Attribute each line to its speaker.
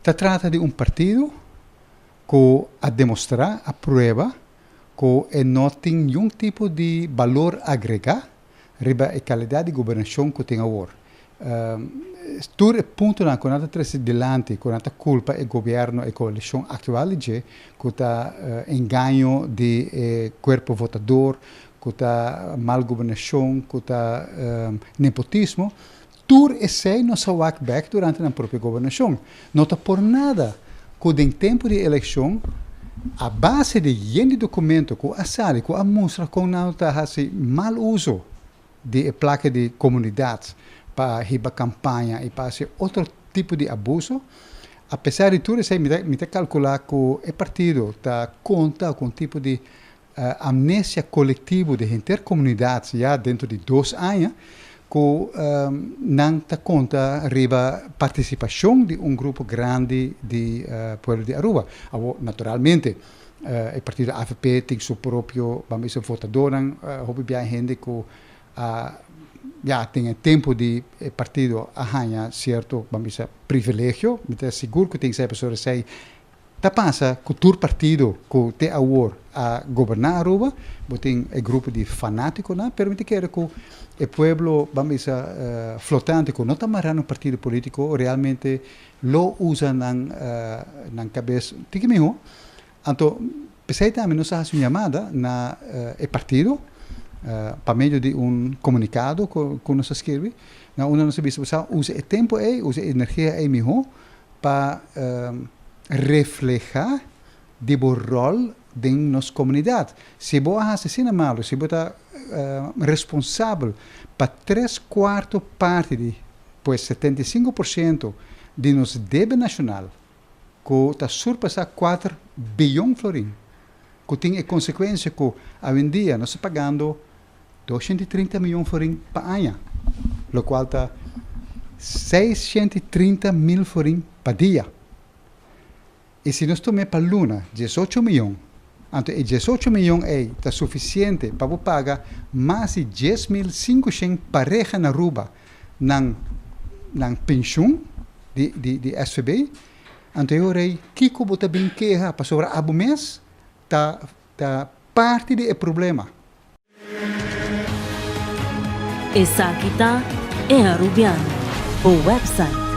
Speaker 1: Ta trata di un partido ku a demostrá, a prueba, ku e no tin niun tipo di balor agregá riba e kalidat di gobernashon ku tin awor. Tur e puntonan ku nan ta trese dilanti, ku nan ta kulpa e gobièrnu, e koalishon aktual di dje, ku ta engaño di e kuerpo votador, ku ta mal gobernashon, ku ta nepotismo, tur esei nos a wak bèk durante nan propio gobernashon. No ta por nada ku den tempu di elekshon, a base di yen di dokumento ku a sali ku a mustra kon nan ta hasi mal uso di e plaka di komunidat pa hiba kampaña i pa hasi otro tipo di abuso, a pesar di tur esei mi ta kalkulá ku e partido ta konta ku un tipo di amnesia kolektivo di henter komunidat ya dentro di dos aña ku nan ta konta riba partisipashon di un grupo grandi di pueblo di Aruba. Awor, naturalmente, e partido avp tin su propio, ban bisa, votadornan, hopi bia hende ku a ya den e tempu di e partido a haña sierto, ban bisa, privilegio. Mi ta sigur ku tin esei pasobra esei Ta pasa cu tur partido cu te awor a goberna Aruba, bo tin e grupo di fanaticonan, pero mi ta kere cu e pueblo, ban bisa, flotante cu no ta mara na un partido politico realmente lo usa nan nan cabes tiki miho. Anto, p'esey tambe nos a haci un yamada na e partido pa medio di un comunicado cu nos a skirbi, na unda nos a bisa bo sa usa e tempo ey, usa e energia ey miho pa reflehá di bo ròl den nos komunidat. Si bo a hasi asina malu, si bo ta responsabel pa tres kuarto parti di, pues 75% di nos debe nashonal, ku ta surpasá 4 biyon florin, ku tin e konsekuensia ku awendia nos ta pagando 230 miyon florin pa aña, lokual ta 630 mil florin pa dia. I si nos tuma pa luna 18 miyon, anto e 18 miyon ei ta sufisiente pa bo paga mas di 10.500 pareha na Aruba nan nan penshun di SVB, anto e ora ei kiko bo ta bin keha pasobra abo mes ta parti di e problema.
Speaker 2: Esaki ta E Arubiano, bo website.